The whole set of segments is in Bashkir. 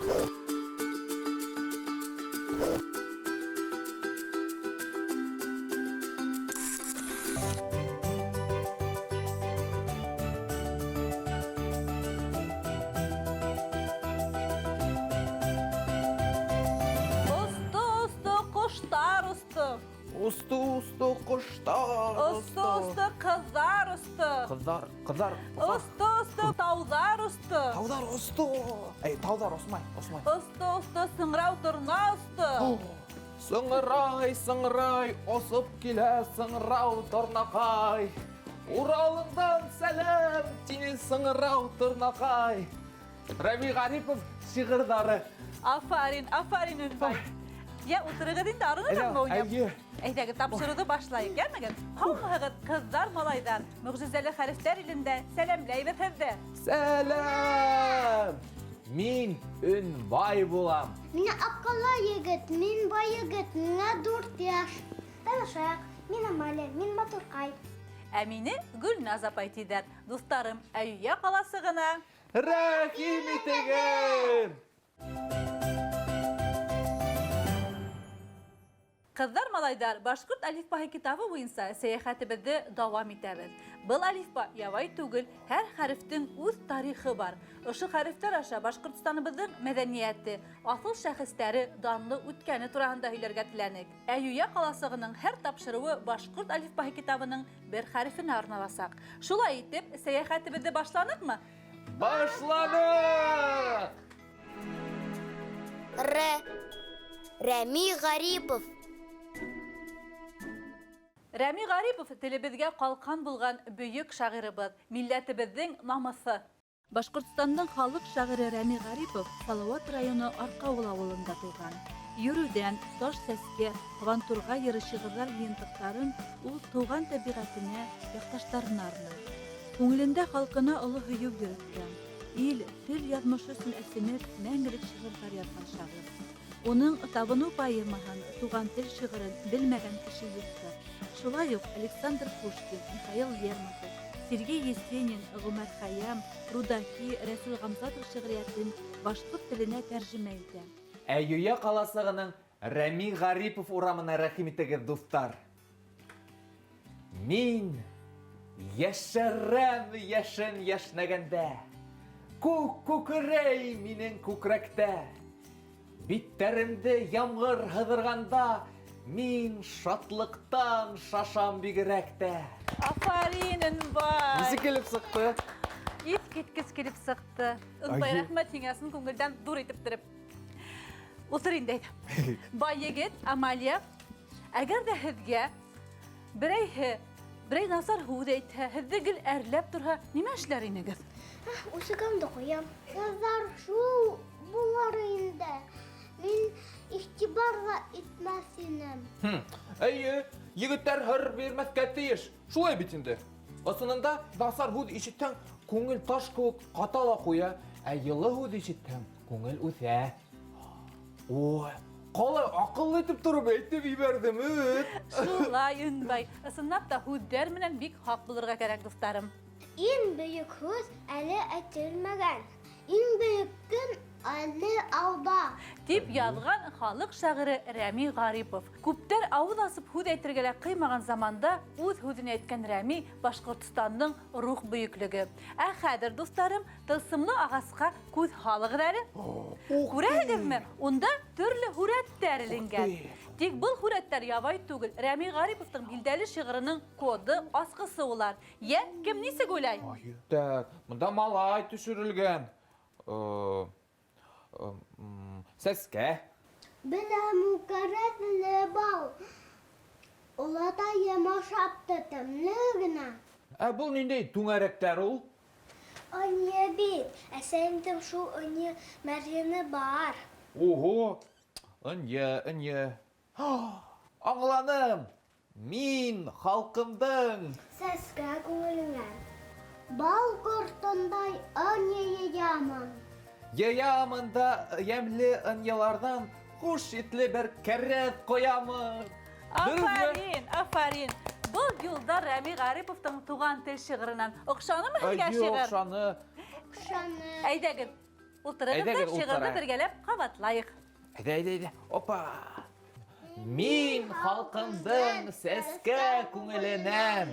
Осто, осто, ҡоштар осто. Осто, осто, ҡоштар Осто, осто, ҡыҙҙар осто. Ҡыҙҙар, ҡыҙҙар. Осто, осто, тауҙар осто. Тауҙар осто. Эй, тауҙар осмай, осмай. Осто, осто, сыңрау торна осто. Сыңрай, сыңрай, осоп килә сыңрау торнаҡай. Уралыңдан сәләм, тине сыңрау торнаҡай. Рәми Ғарипов шиғырҙары. Афарин, афарин, Өнбай. Йә, ултырығыҙ инде, арынығыҙмы уйнап? Әйе. Әйҙәгеҙ, тапшырыуҙы башлайыҡ, йәмегеҙ? Һаумыһығыҙ, ҡыҙҙар, малайҙар. Мөғжизәле хәрефтәр илендә сәләмләйбеҙ һеҙҙе. Сәләм! Мин Өнбай булам. Мин акыллы егет, мин бай егет, миңа дүрт яшь. Танышайыҡ, мин Амалия, мин матурҡай. Ә мине Гөлназ апай тиҙәр. Дуҫтарым, Әйүә ҡаласығына Рәхим итегеҙ! Ҡыҙҙар, малайҙар, башҡорт әлифбаһы китабы буйынса сәйәхәтебеҙҙе дауам итәбеҙ. Был әлифба ябай түгел, һәр хәрефтең үҙ тарихы бар. Ошо хәрефтәр аша Башҡортостаныбыҙҙың мәҙәниәте, аҫыл шәхестәре, данлы үткәне тураһында һөйләргә теләнек. Әйүә ҡаласығының һәр тапшырыуы башҡорт әлифбаһы китабының бер хәрефенә арналасаҡ. Шулай итеп, сәйәхәтебеҙҙе башланыҡмы? Башланыҡ! Р. Рәми Ғарипов. Рәми Ғарипов телебеҙгә ҡалҡан булған бөйөк шағирыбыҙ, милләтебеҙҙең намыҫы. Башҡортостандың халыҡ шағиры Рәми Ғарипов Салауат районы Арҡауыл ауылында тыуған. Йөрөүҙән, Таш сәскә, Һабантурға йыры шиғырҙар йыйынтыҡтарын ул тыуған тәбиғәтенә, яҡташтарына арнай. Күңелендә халҡына оло һөйөү йөрөткән, ил, тел яҙмышы өсөн әсенеп, мәңгелек шиғырҙар яҙған шағир. Уның Табыныу поэмаһын, Туған тел шиғырын белмәгән кеше юҡтыр. Шулай уҡ Александр Пушкин, Михаил Лермонтов, Сергей Есенин, Ғүмәр Хәйәм, Рудаки, Рәсүл Ғамзатов шиғриәтен башҡорт теленә тәржемә итә. Әйүә ҡаласығының Рәми Ғарипов урамына рәхим итегеҙ, дуҫтар. Мин йәшәрәм йәшен йәшнәгәндә. Күк күкрәй минең күкрәктә. Биттәремде ямғыр һыҙырғанда, мин шатлыҡтан шашам бигерәк тә. Афарин, Өнбай! Нисек килеп сыҡты? Иҫ киткес килеп сыҡты. Өнбай, Әйе. рәхмәт һиңә, ысын күңелдән ҙур итеп тереп. Ултыр инде әйҙә. Бай егет, Амалия, әгәр ҙә һеҙгә берәйһе берәй насар һүҙ әйтһә, һеҙҙе гел әрләп торһа, нимә эшләр инегеҙ? Үсегемде ҡуям. Ҡыҙҙар шул булыр инде. Мин иғтибар ҙа итмәҫ инем. Әйе, егеттәр һыр бирмәҫкә тейеш. Шулай бит инде. Ысынында насар һүҙ ишетһәң, күңел таш кеүек ҡата ла ҡуя, ә йылы һүҙ ишетһәң, күңел үҫә. Ой, ҡалай аҡыллы итеп тороп әйтеп ебәрҙем, эт. Шулай, Өнбай. Ысынлап та һүҙҙәр менән бик һаҡ булырға кәрәк, дуҫтарым. Иң бөйөк һүҙ әле әйтелмәгән. Иң бөйөк көн әле алда. Тип яҙған халыҡ шағиры Рәми Ғарипов. Күптәр ауыҙ асып һүҙ әйтергә лә ҡыймаған заманда үҙ һүҙен әйткән Рәми Башҡортостандың рух бөйөклөгө. Ә хәҙер, дуҫтарым, тылсымлы ағасҡа күҙ һалығыҙ әле. Күрәһегеҙме? Унда төрлө һүрәттәр эленгән. Тик был һүрәттәр ябай түгел. Рәми Ғариповтың билдәле шиғырының коды, асҡысы улар. Йә, кем нисек уйлай? Ай, так, мында малай төшөрөлгән. Сәскә. Беләм, кәрәҙле бал. Олатайым ашапты тәмле генә. Ә был ниндәй түңәрәктәр ул? Ынйы бит. Әсәйемдең шул ынйы мәрйене бар. Ого, ынйы, ынйы. Аңланым. Мин халҡымдың Сәскә күңелеңә. Бал ҡортондай ынйы йыямын. Йыямын да йәмле ынйыларҙан хуш еҫле бер кәрәҙ ҡоямын. Дөрөҫмө? Афарин, афарин. Был юлдар Рәми Ғариповтың Туған тел шиғырынан. Оҡшанымы һеҙгә Әйе, шиғыр? оҡшаны. Оҡшаны. Әйҙәгеҙ, Ултырығыҙ да Әйҙәгеҙ, шиғырҙы ултырайыҡ. бергәләп ҡабатлайыҡ. Әйҙә, әйҙә, әйҙә. Опа! Мин халҡымдың сәскә күңеленән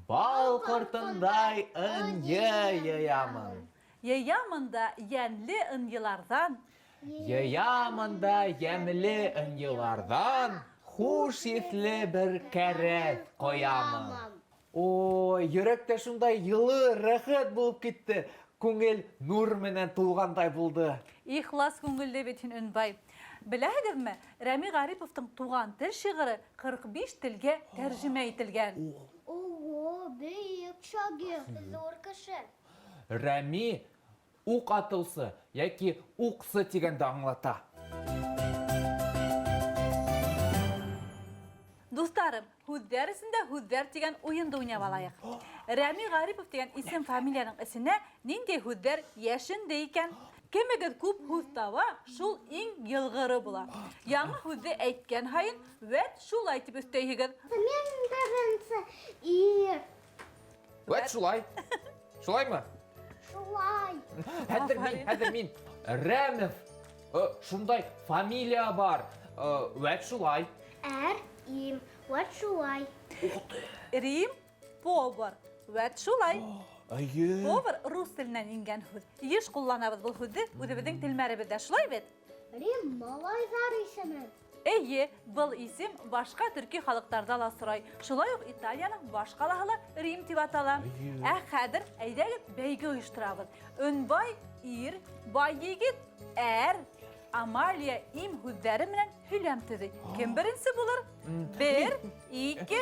бал ҡортондай ынйы йыямын. Йыямын да йәнле ынйыларҙан, Йыямын да йәмле ынйыларҙан хуш еҫле бер кәрәҙ ҡоямын. Ой, йөрәктә шундай йылы, рәхәт булып китте. Күңел нур менән тулғандай булды. Ихлас күңелле бит һин, Өнбай. Беләһегеҙме, Рәми Ғариповтың Туған тел шиғыры 45 телгә тәржемә ителгән. Ого, бөйөк шағир, ҙур кеше. Рәми уҡ атыусы йәки уҡсы тигәнде аңлата. Дуҫтарым, һүҙҙәр эсендә һүҙҙәр тигән уйынды уйнап алайыҡ. Рәми Ғарипов тигән исем-фамилияның эсенә ниндәй һүҙҙәр йәшенде икән? Кемегеҙ күп һүҙ таба, шул иң йылғыры була. Яңы һүҙҙе әйткән һайын, вәт шулай тип өҫтәйһегеҙ. Мин беренсе ир. Вәт шулай. Шулаймы? Шулай. Хәҙер мин, хәҙер мин. Рәмов. Шундай фамилия бар. Вәт шулай. Әр, им, вәт шулай. Рим, повар. Вәт шулай. Әйе. Повар рус теленән ингән һүҙ. Йыш ҡулланабыҙ был һүҙҙе үҙебеҙҙең телмәребеҙҙә, шулай бит? Рим малайҙар исеме. Эйе, был исем башҡа төрки халыҡтарҙа ла осрай. Шулай уҡ Италияның баш ҡалаһы ла Рим тип атала. Эйе. Ә хәҙер әйҙәгеҙ бәйге ойошторабыҙ. Өнбай ир, бай егет, әр, Амалия им һүҙҙәре менән һөйләм төҙөй. Кем беренсе булыр? Бер, ике,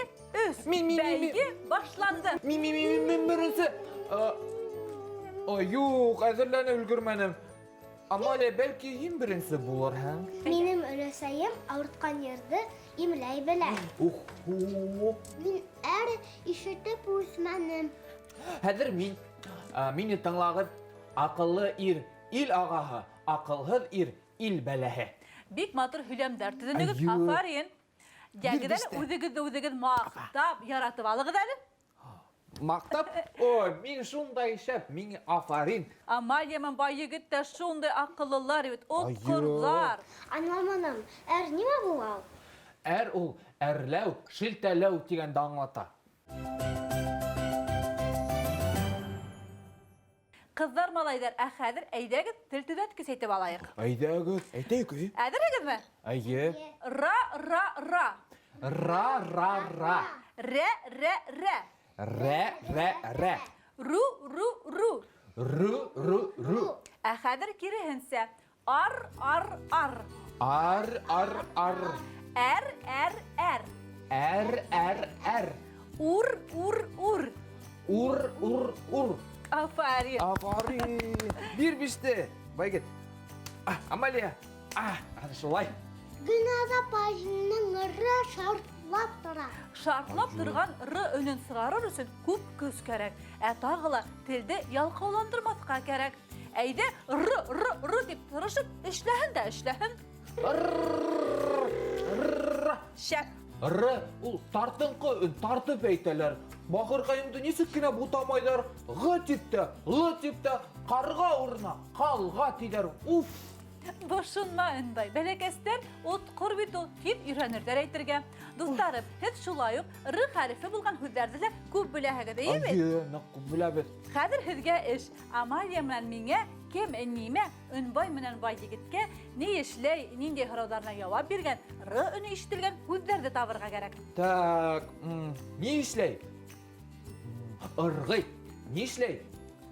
өс. Мин, мин, мин, мин. Бәйге башланды. Мин, мин, мин, мин беренсе. Ай, юҡ, әҙерләнеп өлгөрмәнем. Амалия, бәлки һин беренсе булырһың? Минең өләсәйем ауыртҡан ерҙе имләй белә. Уху. Мин әр ишетеп үҫмәнем. Хәҙер мин, мине тыңлағыҙ. Аҡыллы ир, ил ағаһы, аҡылһыҙ ир, ил бәләһе. Бик матур һөйләмдәр төҙөнөгөҙ. Әйе. Афарин. Йәгеҙ әле, Бир үҙегеҙҙе үҙегеҙ маҡтап, яратып алығыҙ әле. Маҡтап? Ой, мин шундай шәп, миңә афарин. Амалия менән бай егет тә шундай аҡыллылар бит, отҡорлар. Аңламаным, әр нимә була ул? Әр ул әрләү, шелтәләү тигәнде аңлата. Ҡыҙҙар, малайҙар, ә хәҙер әйҙәгеҙ тел төҙәткес әйтеп алайыҡ. Әйҙәгеҙ, әйтәйек, әйе. Әҙерһегеҙме? Әйе. Ра, ра, ра. Ра, ра, ра. Рә, рә, рә. Рә, рә, рә. Ру, ру, ру. Ру, ру, ру. Ә хәҙер киреһенсә. Ар, ар, ар. Ар, ар, ар. Әр, әр, әр. Әр, әр, әр. Ур, ур, ур. Ур, ур, ур. Афарин. Афарин. Бир биште. Байгет. Амалия. Ана шулай. Гөлназ апайының ыры шартлап тора. Шартлап торған р өнөн сығарыр өсөн күп көс кәрәк. Ә тағы ла телде ялҡауландырмаҫҡа кәрәк. Әйҙә р, р, р тип тырышып эшләһен дә эшләһен. Р. Шәп. Р ул тартынҡы өн, тартып әйтәләр. Бахырҡайымды нисек кенә бутамайҙар. Г тип тә, Л тип тә, ҡарға урынына ҡалға тиҙәр. Уф! Бошонма, Өнбай. Бәләкәстәр отҡор бит ул, тиҙ өйрәнерҙәр әйтергә. Дуҫтарым, һеҙ шулай уҡ р хәрефе булған һүҙҙәрҙе лә күп беләһегеҙ, эйе бит? Әйе, ныҡ күп беләбеҙ. Хәҙер һеҙгә эш. Амалия менән миңә кем нимә, Өнбай менән бай егеткә ни эшләй, ниндәй һорауҙарына яуап биргән, р өнө ишетелгән һүҙҙәрҙе табырға кәрәк. Так, ни эшләй? Ырғый. Ни эшләй?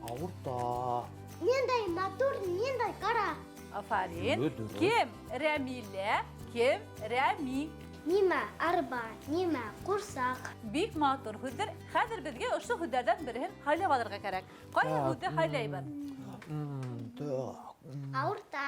Ауырта. Ниндәй матур, ниндәй ҡара. Афарин. Дөрөҫ, дөрөҫ. Кем Рәмилә, кем Рәми? Нимә арба, нимә ҡурсаҡ. Бик матур һүҙҙәр. Хәҙер беҙгә ошо һүҙҙәрҙән береһен һайлап алырға кәрәк. Ҡайһы Так, һүҙҙе һайлайбыҙ? так. Ауырта.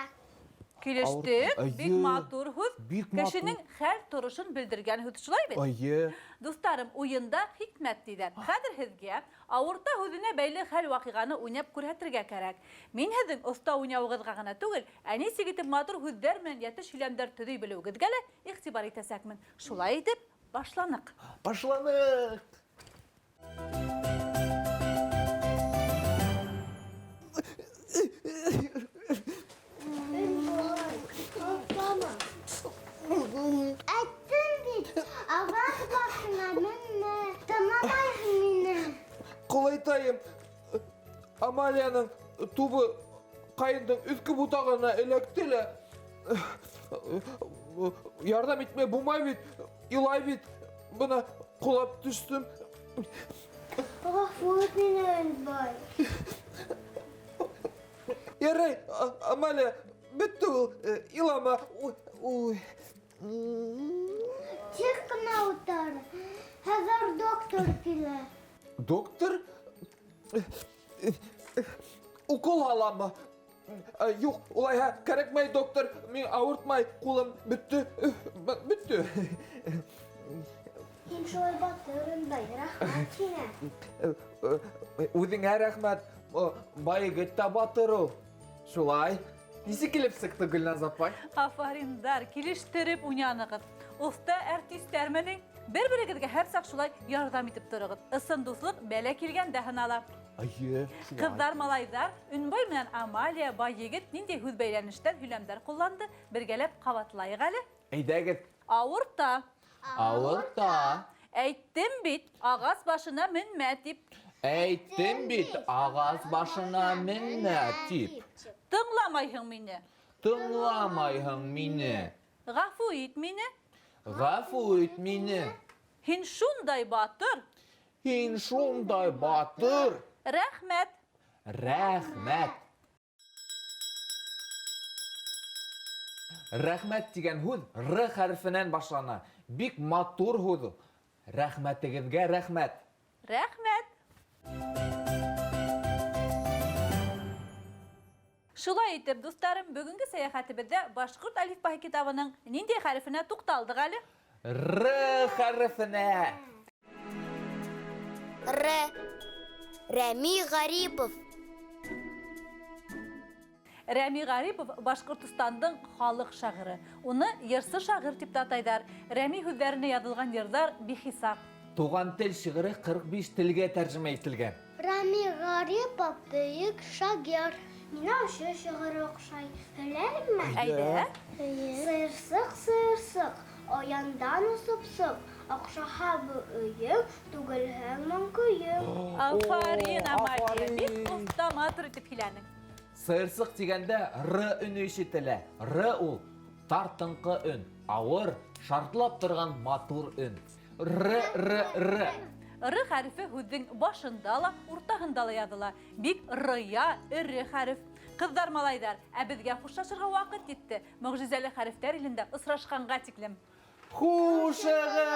Килештек. Ауырта. Бик Әйе. матур һүҙ. Бик матур. Кешенең хәл торошон белдергән һүҙ, шулай бит? Әйе. Дуҫтарым, уйында хикмәт тиҙәр. Хәҙер һеҙгә ауырта һүҙенә бәйле хәл ваҡиғаны уйнап күрһәтергә кәрәк. Мин һеҙҙең оҫта уйнауығыҙға ғына түгел, ә нисек итеп матур һүҙҙәр менән йәтеш һөйләмдәр төҙөй белеүегеҙгә лә иғтибар итәсәкмен. Шулай итеп, башланыҡ. Башланыҡ. Амалияның тубы ҡайындың өҫкө ботағына эләкте лә. Ярҙам итмәй булмай бит, илай бит. Бына ҡолап төштөм. Ғәфү ит мине, Өнбай. Ярай, Амалия, бөттө ул, илама. Ой, ой. Тиҙ генә ултыр. Хәҙер доктор килә. Доктор? Укол һаламы? Юҡ, улайһа кәрәкмәй, доктор. Мин ауыртмай, ҡулым бөттө. Бөттө. Һин шулай батыр, Өнбай, рәхмәт һиңә. Үҙеңә рәхмәт. Бай егет тә батыр ул. Шулай. Нисек килеп сыҡты, Гөлназ апай? Афариндар, килештереп уйнанығыҙ. Оҫта артистәр менең. Бер-берегеҙгә һәр саҡ шулай ярҙам итеп тороғоҙ. Ысын дуҫлыҡ бәлә килгәндә һынала. Эйе, шулай. Ҡыҙҙар, малайҙар, Өнбай менән Амалия бай егет ниндәй һүҙ бәйләнештәр, һөйләмдәр ҡулланды, бергәләп ҡабатлайыҡ әле. Әйҙәгеҙ. Ауырта. Ауырта. Әйттем бит, ағас башына менмә тип. Әйттем бит, ағас башына менмә тип. Тыңламайһың мине. Тыңламайһың мине. Ғәфү ит мине. Ғәфү ит мине. Һин шундай батыр. Һин шундай батыр. Рәхмәт. Рәхмәт. Рәхмәт тигән һүҙ Р хәрефенән башлана. Бик матур һүҙ ул. Рәхмәтегеҙгә рәхмәт. Рәхмәт. Шулай итеп, дуҫтарым, бөгөнгө сәйәхәтебеҙҙә башҡорт әлифбаһы китабының ниндәй хәрефенә туҡталдыҡ әле? Р хәрефенә. Р. Рәми Ғарипов. Рәми Ғарипов Башҡортостандың халыҡ шағиры. Уны йырсы шағир тип тә атайҙар. Рәми һүҙҙәренә яҙылған йырҙар бихисап. Туған тел шиғыры 45 телгә тәржемә ителгән. Рәми Ғарипов бөйөк шағир. Миңә ошо шиғыр оҡшай. Һөйләйемме? Әйҙә. Сыйырсыҡ, сыйырсыҡ, ояндан осоп сыҡ, оҡшаһа был өйөң, түгелһәң моң көйөң. Афарин, Амалия, Афарин. бик оҫта, матур итеп һөйләнең. Сыйырсыҡ тигәндә Р өнө ишетелә. Р ул тартынҡы өн, ауыр, шартлап торған матур өн. Р, Р, Р. Р хәрефе һүҙҙең башында ла, уртаһында ла яҙыла. Бик рыя, эре хәреф. Ҡыҙҙар, малайҙар, ә беҙгә хушлашырға ваҡыт етте. Мөғжизәле хәрефтәр илендә осрашҡанға тиклем. Хушығыҙ!